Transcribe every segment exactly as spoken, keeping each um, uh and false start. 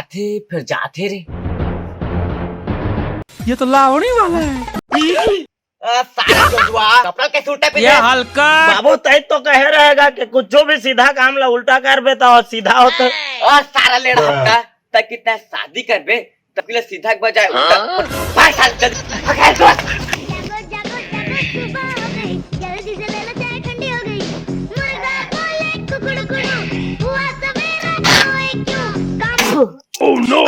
थे, फिर जाथे रे। ये तो लावणी वाला है। आ, सारा जोजुआ, कपड़ा कैसे उल्टा पहने? ये हल्का। बाबू, तय तो कहे रहेगा कि कुछ जो भी सीधा काम ला उल्टा करबे तो सीधा होते। और सारा लेड़ हफ्ता तक कितना शादी करबे, तब के लिए सीधा के बजाय उल्टा। हाँ? भाग साले, जल्दी भाग, साले, दोस्त। जागो, जागो, जागो, सुबह हो गई, जल्दी से ले लो चाय, ठंडी हो गई। मुर्गा बोले कुकड़ू कुड़ू, हुआ सवेरा, सोए क्यों? काम Oh no!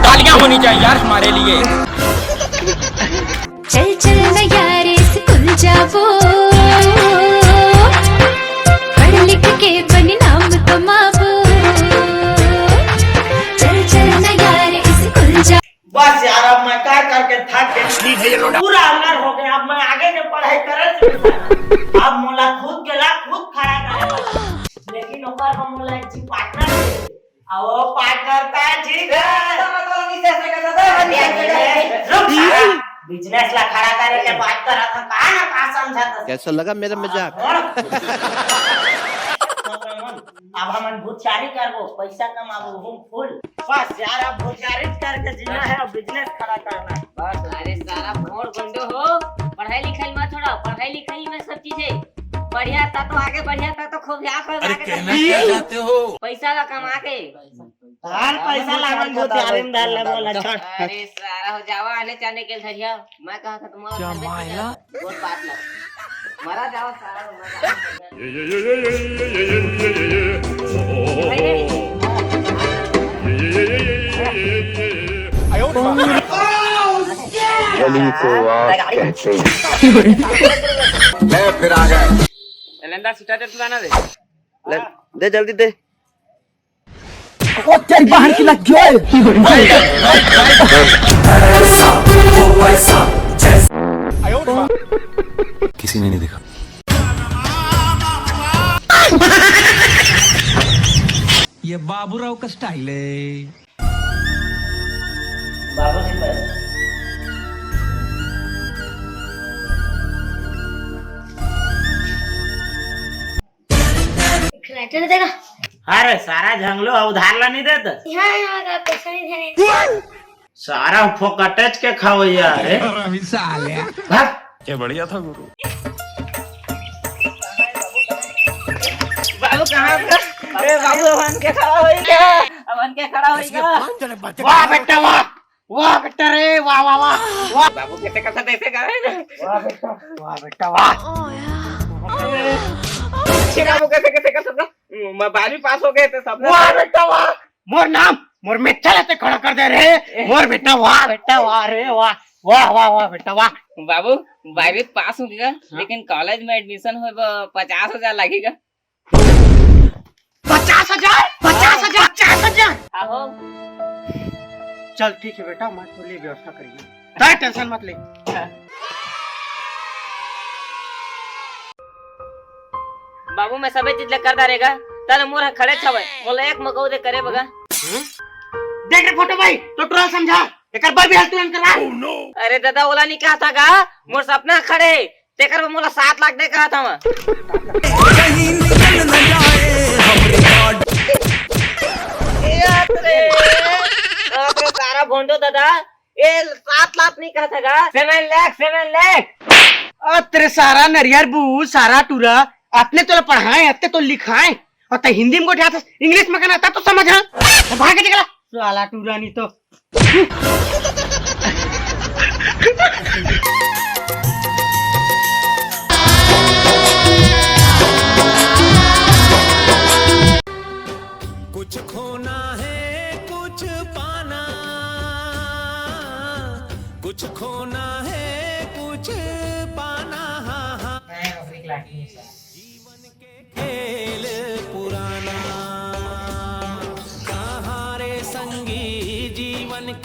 तालियां होनी चाहिए यार हमारे लिए। चल चल न यारे स्कूल जाबो, पढ़ लिख के बनी नाम कमाबो। चल चल न यारे स्कूल जा बस यार, अब मैं क्या करके थक गया। पूरा अंदर हो गया, अब मैं आगे के पढ़ाई करे। अब मोला खुद के ला खुद खड़ा करे। लेकिन ओकर बर मोला एक जी पार्टनर चाहिए। अब वो पार्टनर का जी। रुक साला, बिजनेस ला खड़ा करे के बात करत हन, कहाँ ना कहाँ समझत हस। कैसा लगा मेरा मजाक? हाँ। अब हमन भूतचारी करबो, पैसा कमाबो, हम फुल। बस यार, अब भूतचारी करके जीना है, अब बिजनेस खड़ा करना है। बस। अरे सारा भोर गुंडो हो, पढ़ाई लिखाई मत छोड़ा, पढ़ाई लिखाई में सब चीज है। बढ़िया था तो आगे, बढ़िया था तो खूब यहाँ पर अरे आगे कहना क्या चाहते हो? पैसा का कमा के। तार पैसा लागल भूतचारी में डाल ले, बोला छोड़। अरे सारा हो जावा, आने जाने के धरिया। मैं कहा था तुम्हारा क्या घर में मायला? चला। बोल बात ना। मरा जाओ सारा, मरा जाओ। बलि को आग कहते हैं। मैं फिर आ गया। एलेंडर, सिटा दे, तू गाना दे। ले, दे जल्दी दे। ओ तेरी बहन की लग गई। किसी ने नहीं देखा। ये बाबूराव का स्टाइल है। बाबूजी पर। खिलाते नहीं देगा। अरे सारा झंगलो उधार ला नहीं देता। यहाँ, यहाँ का पैसा नहीं देने। सारा फोकटेच के खावैया है। साले। भाग। ये बढ़िया था गुरु। बाबू कहाँ पे? अरे बाबू, अब हमन के खड़ा होई क्या? अब हमन के खड़ा होई क्या? वाह बेटा वाह, वाह बेटा रे, वाह, वाह, वाह, वाह। बाबू कैसे करता था, ऐसे करे ना। वाह बेटा, वाह बेटा, वाह। अच्छे बाबू कैसे, कैसे करता था? मैं बारहवीं पास हो गए थे सब। वाह बेटा, वाह। मोर नाम, मोर मेच्छा ला ते खड़ा कर दे रे। मोर बेटा, वाह बेटा, वाह रे, वाह, वाह, वाह, वाह बेटा, वाह। बाबू, बारहवीं पास हो गया, हाँ। लेकिन कॉलेज में एडमिशन होए बर पचास हजार लगेगा। पचास हजार? पचास हजार? पचास हजार? आहो। चल ठीक है बेटा, मैं तो ले व्यवस्था करिए, तय टेंशन मत ले। बाबू, मैं सबे चीज ले कर डारेगा, तले मोर ह खड़े छवे, मोला एक मगौ दे करे बगा। देख रे फोटो भाई, तो टोरा समझा, एकर बर भी हाल तुरंत करा। अरे दादा, ओला नहीं कहा था गा, मोर सपना खड़े हे, तेकर बर मोला सात लाख दे कहा था मैं। कहीं निकल न जाए हम रिकॉर्ड। ए बाप रे, बाप रे, सारा भोंडो दादा, ए, सात लाख नहीं कहा था गा? Seven lakh, seven lakh. अ, तेरे सारा नरियर बू, सारा टूरा, अतने तोला पढ़ाए, अतने तो लिखाए, और तै हिंदी में गोठियाथस, इंग्लिश में कहना, तब तो समझ, हाँ? भाग के चला, साला टूरा नहीं तो। कुछ खोना है, कुछ पाना, कुछ खोना है, कुछ पाना, हाँ, हाँ। जीवन के खेल पुराना, कहाँ रे संगी जीवन के।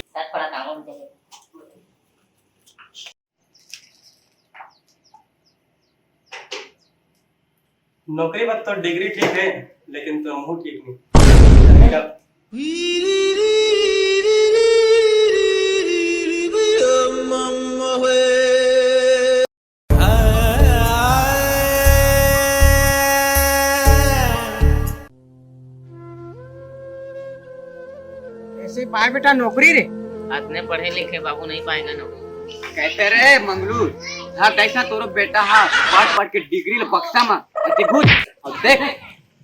नौकरी बर तो डिग्री ठीक है, लेकिन तुमहू ठीक नहीं। काय बेटा, नौकरी रे? अतने पढ़े लिखे बाबू, नहीं पाएगा नौकरी। कहते रे मंगलू, हाँ, कैसा तोरो बेटा हा, पढ़ पढ़ के डिग्री ल बक्सा मा, अति घुस, अउ देख,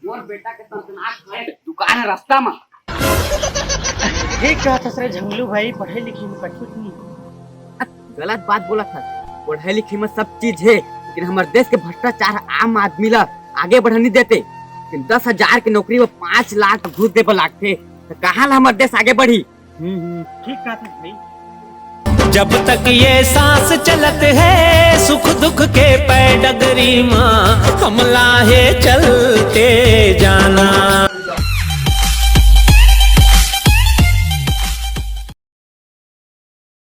मोर बेटा के तनतनात हे दुकान हे रास्ता मा। ठीक कहत हस रे झंगलू भाई, पढ़े लिखे में कछु नहीं। गलत बात बोलत हस। पढ़े लिखे में सब चीज हे, लेकिन हमर देश के भ्रष्टाचार आम आदमी ला आगे बढ़ नहीं देते। लेकिन दस हजार के नौकरी में पाँच लाख घूस देबे लागथे, त कहाँ ला हमर देश आगे बढ़ी? हम्म, हम्म, ठीक कहत हस भाई। जब तक ये सांस चलत है, सुख दुख के पैडगरी माँ, हम लाहे चलते जाना।